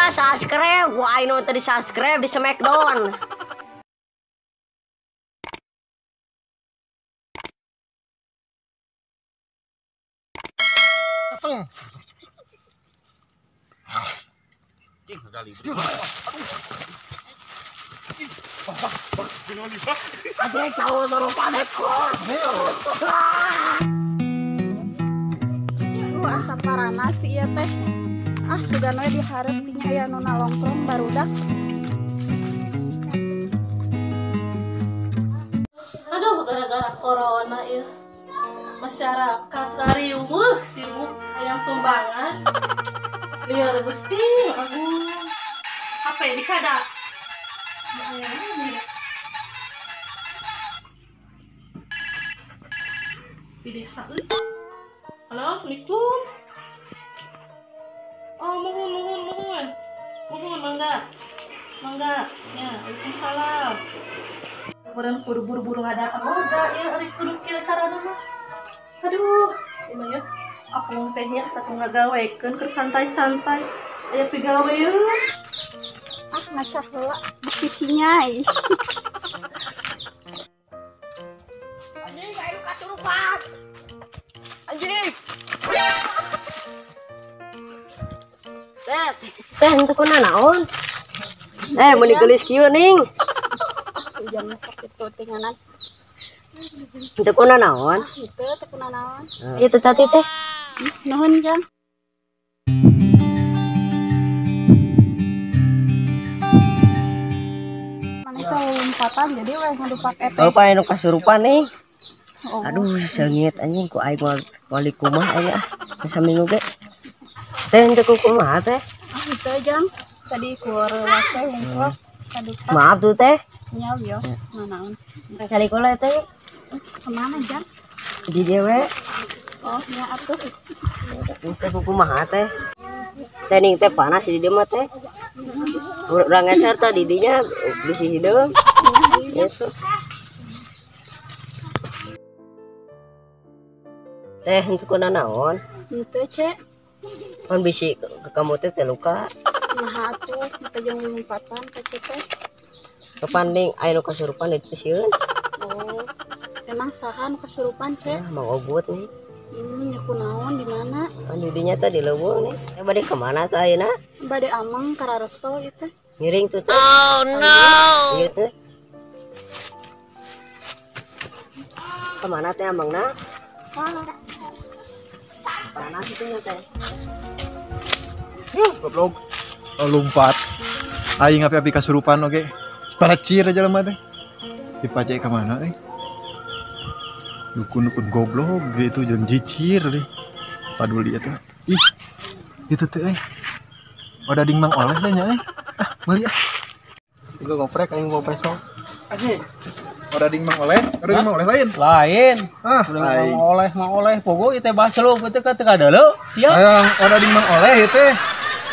Lupa subscribe, wah ini tadi subscribe di Smackdown. Langsung. Asa paranas ieu teh. Ah, sugan we dihareup dinya aya nu nalongkrong barudak. Aduh, gara-gara corona ieu. Masyarakat riweuh sibuk hayang sumbangan. Lieur Gusti, aduh. Apa ya dikada? Di desa euy. Halo, Assalamualaikum. Oh, mohon, mohon, mohon. Mohon, mangga. Mangga. Ya, waalaikumsalam. Kemudian kudu buru-buru ngadakan oga ya, ari kudu kieu carana mah. Aduh, emang ya. Aku teh nya asa ngagawekeun keur santai-santai. Aya pigaweun. Ah, ngaca heula bisi sinyai. Anjing, ayo kasurupan. Anjing. Teh, teh henteu kuna naon? Mun digeulis kieu ning. Ujang sakit tutinganan. Henteu kuna naon? Henteu teu kuna naon. Ieu teh tadi teh. Nuhun, Jang. Maneh teh lompatan jadi we ngadupak eta. Oh, pae nu kasurupan ning. Oh. Aduh, seungit anjing ku aing wali kumaha aya ah. Saminggu ge. Teh henteu kumaha teh? Ah, henteu, Jang. Tadi ku reuwas teh hungkul kadupak. Maaf tuh teh. Nya wios, nanaon. Cari kola teh. Kemana, Jang? Di dieu we. Oh, nya atuh. Teh kumaha teh? Teh ning teh panas di dieu mah teh. Urang ngeser teh di dinya bisi hideung. Gitu. Teh henteu kuna naon? Henteu, Cek. Kan bisi ke kamu teh luka. Nah atuh, teh jeung lompatan teh teh. Kepanding aya nu kasurupan di sieun. Oh. Emang saha nu kasurupan, Cek? Ah, Mang Ogut nih. Nya kunaon di mana? Kan di dinya teh di leuweung nih. Teh bade ka mana teh ayeuna? Bade ameng ka Rareso ieu teh. Ngiring tuh teh. Oh no. Ieu teh. Ka mana teh amengna? Panas itu nya teh. Yuh, goblok. Oh, lompat. Aing api-api kasurupan oge. Palacir aja lemah teh. Dipajak ka mana euy? Dukun-dukun goblok gitu jeung jicir deh. Paduli eta. Ih. Itu teh euy. Odading Mang Oleh teh nya euy. Ah, meuli ah. Juga goprek aing bawa peso. Anjing. Odading Mang Oleh, odading Mang Oleh lain. Lain. Ah, Mang Oleh, Mang Oleh pogo ieu teh baslo teu ka teu kadeuleu. Siap. Hayang odading Mang Oleh ieu teh.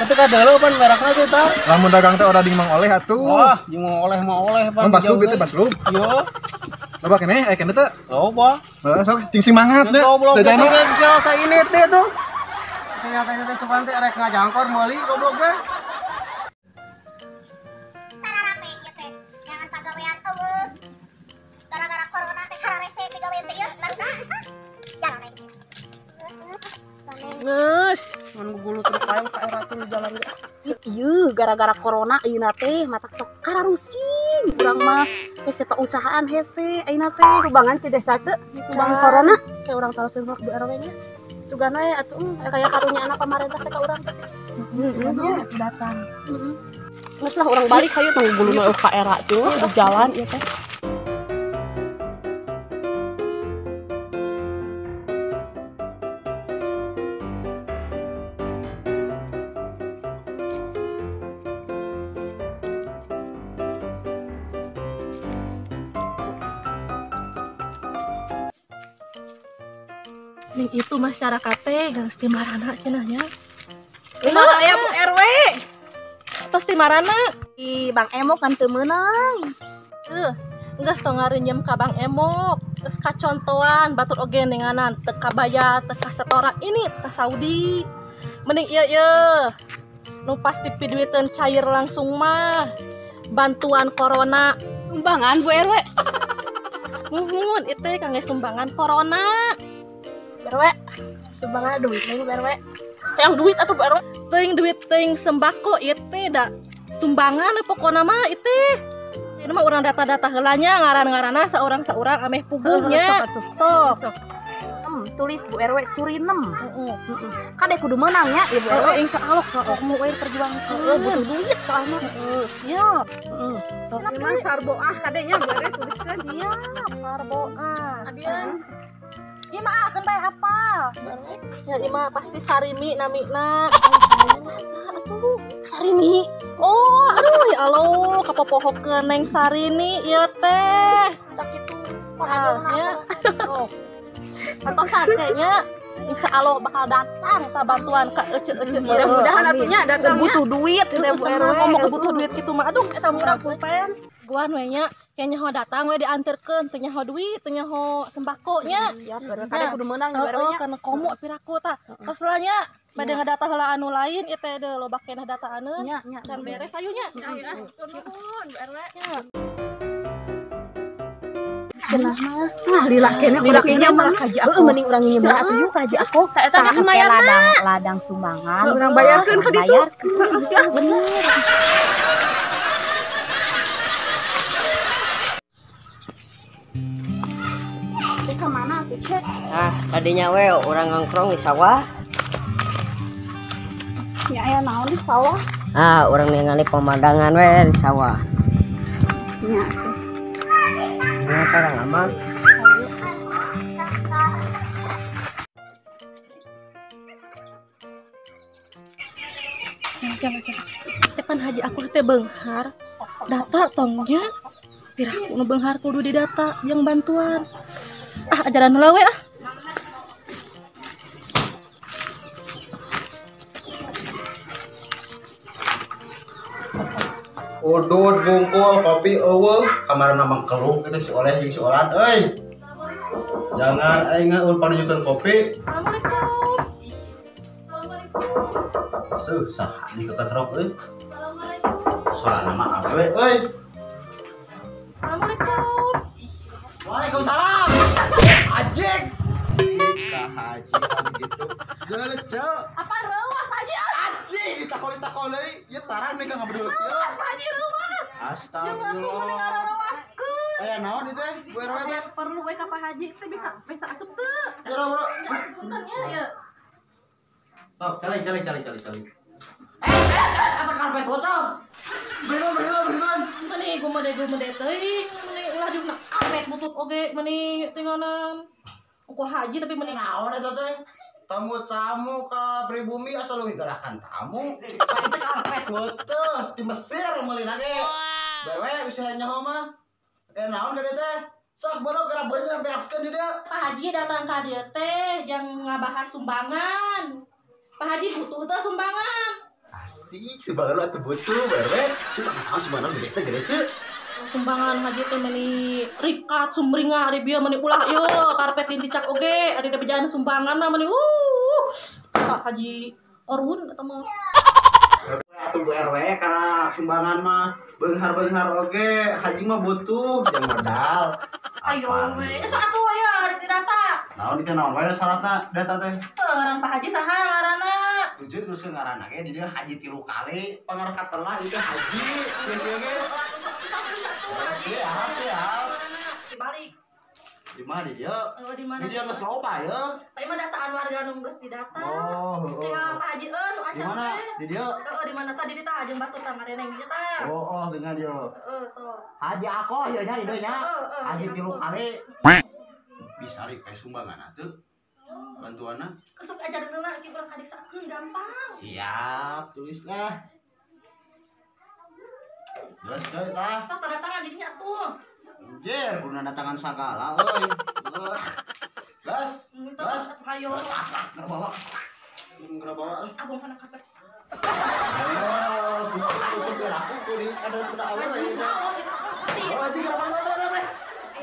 Teu kadeuleu pan merekna teh tah. Lamun dagang teh odading Mang Oleh atuh. Wah, jeung Mang Oleh, Mang Oleh pan. Baslub ieu teh baslub. Yo. Loba keneh aya keneh teh? Loba. Heeh, sok cing semangat teh. Goblok teh ka ini teh tuh. Ternyata teh sugan teh rek ngajangkor meuli goblok teh. Sararape ieu teh. Jangan pagawean eueuh. Gara-gara corona teh hararese pigawean teh ieu barudak. Jalan aing. Geus, mun gugulu terus kae ka era teh jalan ge. Ieu gara-gara corona ayeuna teh matak sok kararusing. Urang mah hese pausahaan hese ayeuna teh kubangan ti desa teu, kubang corona. Kayak urang taros ku RW nya. Sugana we atuh kaya karunya anak pamarentah teh ka urang teh. Heeh, datang. Geus lah urang balik hayu tong guguluna ka era tuh di jalan ieu teh. Ning itu masyarakat teh geus ti marana cenah nya. Kumaha aya Bu RW? Tos ti marana? Di Bang Emok kan teu meunang. Geus tong ngarinjem ka Bang Emok. Geus kacontoan batur oge nenganan teu kabayar, teu kasetoran ini ka Saudi. Mending ieu ieu. Nu pasti piduiteun cair langsung mah. Bantuan corona. Sumbangan Bu RW. Muhun itu kangge sumbangan corona. Bu RW, sumbangan duit nih Bu RW. Yang duit atuh Bu RW. Teuing duit teuing sembako ieu teh da sumbangan pokona mah itu. Ini mah urang data-data heula nya ngaran-ngaranna saurang-saurang ameh puguhnya. Sok. Tulis Bu RW Surinem. Kade kudu menang ya Ibu RW. Insyaallah mau we perjuangkeun. Butuh duit soalnya. Siap. Memang sarboah kadenya Bu RW tuliskeun. Siap, sarboah. Abian. Ieu mah akeun bae hafal. Ya ieu mah pasti Sarimi namina. Atuh, Sarini. Oh, aduh ya Allah, kapopohokeun Neng Sarini ieu teh. Tak kitu. Pahadna. Oh. Atau sakenya insya Allah bakal datang ta bantuan ke ece-ece. Mudah-mudahan atunya datang butuh duit teh Bu RW. Ngomong butuh duit kitu mah aduh eta murah pulpen. Guan we nya kayaknya ho datang we dianterkeun teu nyaho duit, teu nyaho sembako nya. Siap, kade kudu meunang Bu RW nya. Kana komo piraku tah. Tos lah nya bade ngadata heula anu lain ieu teh deui loba keneh dataaneun. Can beres ayu nya. Nuhun Bu RW. Cenah mah. Ah lila keneh urang nginjem mah ka Haji Ako. Heueuh mending urang nginjem atuh yuk ka Haji Ako. Ka eta mah lumayan ladang sumbangan. Urang bayarkeun ka ditu. Bayarkeun. Bener. Teh ka mana atuh, Cek? Ah, kadinya we urang nongkrong di sawah. Nya aya naon di sawah? Ah, urang ningali pemandangan we di sawah. Nya atuh. Kenapa orang aman? Tepan Haji aku teh beunghar. Data tongnya. Piraku nu beunghar kudu didata yang bantuan. Ah, ajaran heula we ah. Udud bungkul kopi eueuh kamarana mangkeluh kitu si oleh jeung si olan euy. Jangan aing ngeul panunjukeun kopi. Assalamualaikum. Assalamualaikum. Seuh saha di keketrok euy. Assalamualaikum. Sorana mah awewe euy. Assalamualaikum. Waalaikumsalam. Ajik. Ka haji gitu. Geuleuh. Apa reuas haji? Anjing ditakoli-takoli ieu tarang nih ka ngabedul ieu. Reuas haji reuas. Astagfirullah. Aya naon ieu teh? Bu RW teh? Perlu we ka Pak Haji teh bisa asup teu. Bro, bro. Punten nya ya. Sok, calik. Eta karpet botol. Berikan. Meni gumede teuing, meni ulah diuna karpet butut oge meni tingonan. Ku haji tapi meni naon eta teh? Tamu-tamu ka pribumi asal leuwih gerakan tamu. Pak itu karpet beuteung di Mesir meulina ge. Bewe bisa nyaho mah. Naon ka dieu teh? Sok bodo geura beuneur beaskeun di dieu. Pak Haji datang ka dieu teh jang ngabahas sumbangan. Pak Haji butuh teh sumbangan. Asik, sumbangan atuh butuh, bewe. Sumbangan naon sumbangan gede teh gede teh. Sumbangan haji teh meni rikat sumringah ari bieu meni ulah ieu karpet dicak oge ari da bejaan sumbangan mah meni Pak Haji Korun eta mah. Atuh Bu RW karena sumbangan mah beunghar-beunghar oge haji mah butuh jeung modal. Ayo we, sok atuh aya ari didata. Naon ieu naon wae syaratna data teh? Ngaran Pak Haji saha ngaranna? Jujur terus ngaranna ge di dieu haji 3 kali, pangarah katelah ieu haji kieu ge. Siap, siap. Dibalik. Di mana di dia? Di mana? Di dia geus loba ya. Pak mah dataan warga nu geus didata. Oh, heeh. Tinggal Pak Haji nu acan. Di mana? Di dia? Heeh, di mana tadi di tah jeung batur tah ngareneng di tah. Oh, dengan dia. Heeh, sok. Haji aku ieu nya di dieu nya. Haji 3 kali. Bisa rik sumbangan atuh. Bantuanna. Kesuk aja deungeuna ki urang kadiksakeun gampang. Siap, tulislah. Geus deui tah. Sok tanda tangan di dinya atuh. Anjir, kudu nanda tangan sagala euy. Gas. Gas. Hayo. Ngerabawa. Ngerabawa. Abong kana karpet. Oh, itu biar aku kudu ada sudah awewe. Oh, anjing ngerabawa.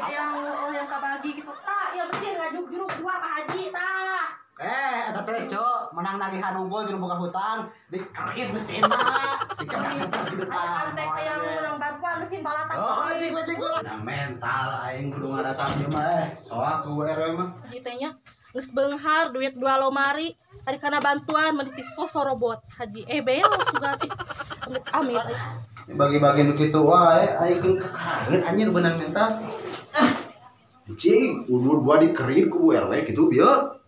Yang oh yang kabagi gitu tah, ya mesti ngajuk jeruk dua Pak Haji tah. Eta teh, Cok, menang Menang nagihan unggul jeung boga hutang, dikerit mesin mah. Dikerit gitu tah. Antek yang menang bantuan mesin balatan. Oh, anjing anjing bola. Nah, mental aing kudu ngadatang ieu mah soak ku RW mah. Haji teh nya geus beunghar duit 2 lomari tadi kana bantuan meuni ti sosorobot haji beo sugan amit amit. Bagi-bagi nu kitu wae aing keun kakareun anjir beunang mental. Anjing, udur gua dikerit ku Bu RW kitu bieu.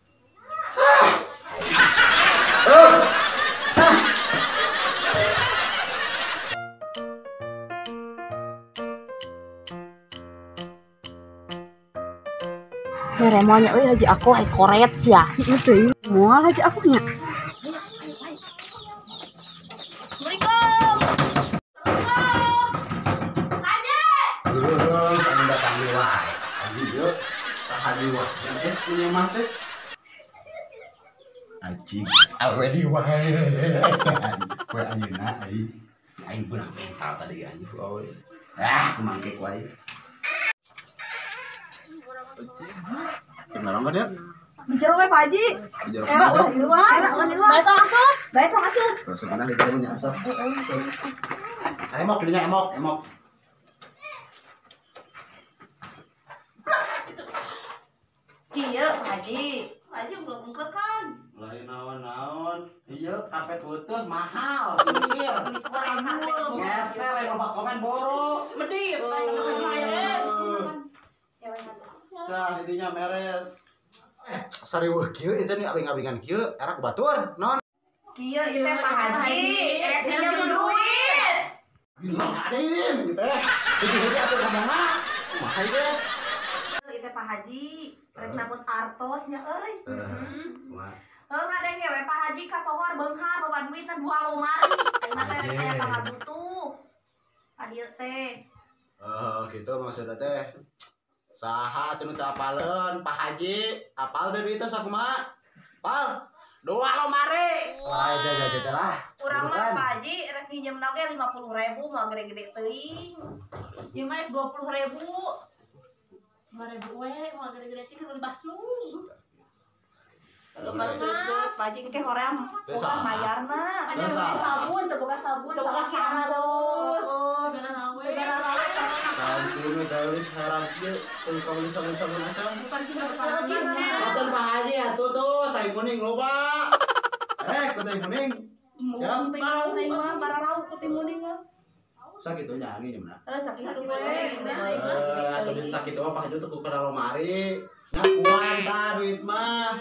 Remonya euy haji aku hay koret sia. Heuh moal haji aku nya. Ayo ayo. Assalamualaikum. Haji. Terus anu datang deui wae. Haji ieu saha deui wae teh punya mah teh. Anjing already wae. Poe ayeuna aing aing beunang mental tadi anjing awe. Ah, kumangke ku aing. Kenapa dia? Di jero we Pak Haji. Era ulah di luar. Era ulah di luar. Bae tong asup. Bae tong asup. Terus mana di jero nya asup. Emok dinya emok, emok. Kieu Pak Haji. Pak Haji belum kan. Lain naon-naon. Ieu kapet heuteung mahal. Mesir. Ngeser lain loba komen boro. Medit. Dah didinya meres. Sariweuh kieu itu nih abing-abingan kieu era ku batur non. Kieu ieu teh Pak Haji, rek pinjam duit. Bilang adim gitu teh. Hiji-hiji atuh ngomongna. Kumaha ieu? Ieu teh Pak Haji, rek nabut artos nya euy. Kumaha? Heuh ngadenge we Pak Haji kasohor beunghar loba duitna 2 lomari. Ayeuna teh rek aya pangabutuh. Ka dieu teh. Oh, gitu maksudna teh. Saha atuh nu teu apaleun Pak Haji, apal teu duitna sakumaha? Pal, 2 lomari. Wah, jaga jaga lah. Urang mah Pak Haji rek nginjemna ge 50.000 moal gede-gede teuing. Ieu mah 20.000. 5.000 we moal gede-gede teh kudu dibasluh. Lomba seuseut Pak Haji engke hoream urang mayarna. Ada beli sabun, teu boga sabun, teu boga sabun. Gara rawe. Kantu teulis herang kieu teu kauli sabun-sabun acan. Katen Pak Haji atuh tuh tai kuning loba. Ku tai kuning. Siap. Tai mah bararau ku tai kuning mah. Sakitu nya nginjemna. Heuh sakitu we. Atuh duit sakitu mah Pak Haji teu ku kana lomari. Nyakuan tah duit mah.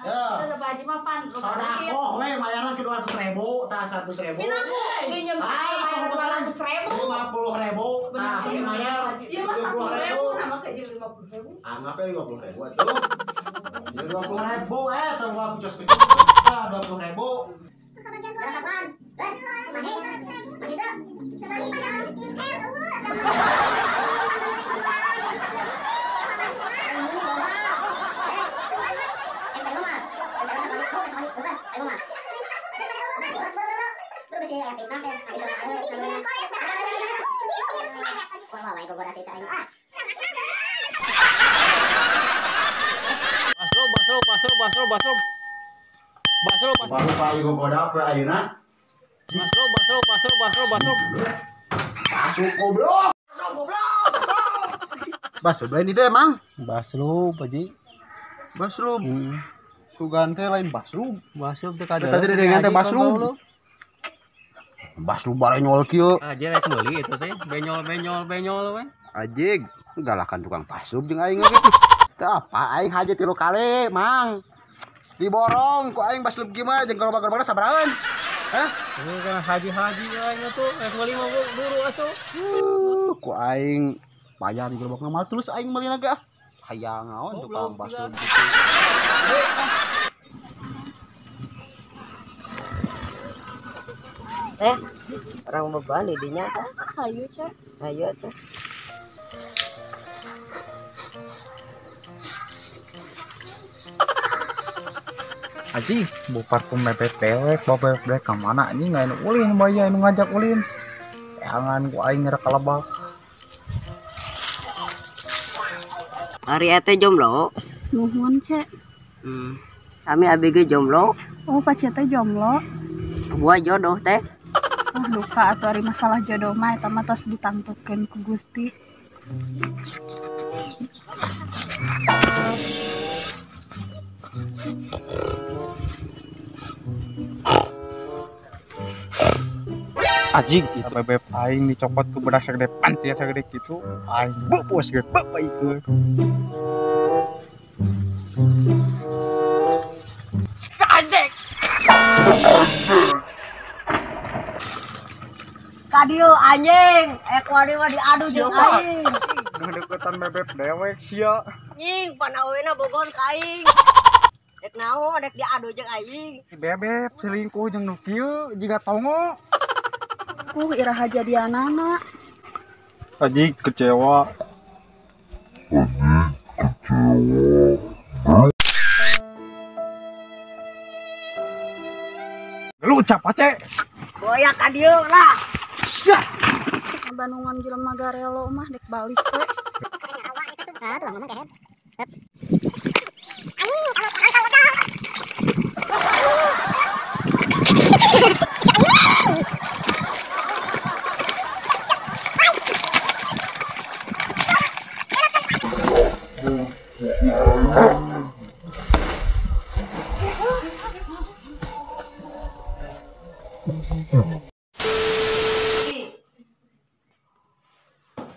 Ya. Pak Haji mah pan loba duit. Sodakoh we mayaran ke 200.000 tah 100.000. Minta ku nginjem bayar 200.000. 50.000 tah ke mayar. Ieu mah 10.000 nama ke jeung 50.000. Anggap we 50.000 atuh. Ya 20.000 tong gua kucos-kucos tah 20.000. Kebagian 200. Geus, mahi. Mahi teu. Mahi padahal skincare eueuh. Basro, basro, basro, basro. Basro, basro. Baru Pak Yugo goda pre ayeuna. Basro, basro, basro, basro, basro. Basro goblok. Basro goblok. Basro lain itu emang. Basro, Pak Ji. Basro. Sugan teh lain basro. Basro teh kada. Tadi dengan teh basro. Basro barenyol kieu. Aja rek meuli itu teh, benyol benyol benyol we. Ajig, galakan tukang pasub jeung aing ge. Teu apa aing haje 3 kali, Mang. Diborong ku aing baslub kieu mah jeung gerobak-gerobakna sabarahan. Hah? Ini kan haji-haji aing atuh, rek meuli mah buru atuh. Ku aing bayar di gerobakna mah terus aing meulina ge ah. Hayang naon tukang baslub gitu. Orang beban didinya teh. Hayu, Cek. Hayu teh. Aji, bu parfum mepet pelek, bawa pelek ke mana anjing nggak enak ulin, baya nu ngajak ulin. Jangan ku aing ngerek kalebak. Ari ete jomblo. Nuhun, Cek. Kami ABG jomblo. Oh, pace teh jomblo. Gua jodoh teh. Oh, duka atuh ari masalah jodoh mah eta mah tos ditangtukeun ku Gusti. Anjing itu bebek aing dicopot ku bedak sagede panti sagede kitu aing beupuas ge babaikeun. Kadek. Kadieu anjing, kuari mah diadu jeung aing. Deketan bebek dewek sia. Anjing, panawena bogon ka aing. Dek naon dek diadu jeung aing. Bebek selingkuh jeung nu kieu jiga tongo. Iraha jadianana. Anjing kecewa. Lu ucap ace. Boyak ka dieu lah. Syah. Bandungan jelema garelo mah dek balik we.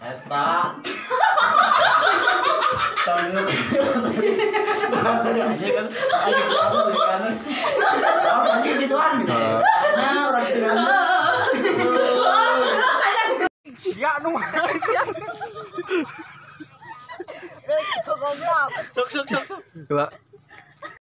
Eta. Rasanya aja kan, aja gitu kan. Anjing gituan gitu. Nah, orang gituan. Sia nu. Goblok. Sok sok sok sok. Gila.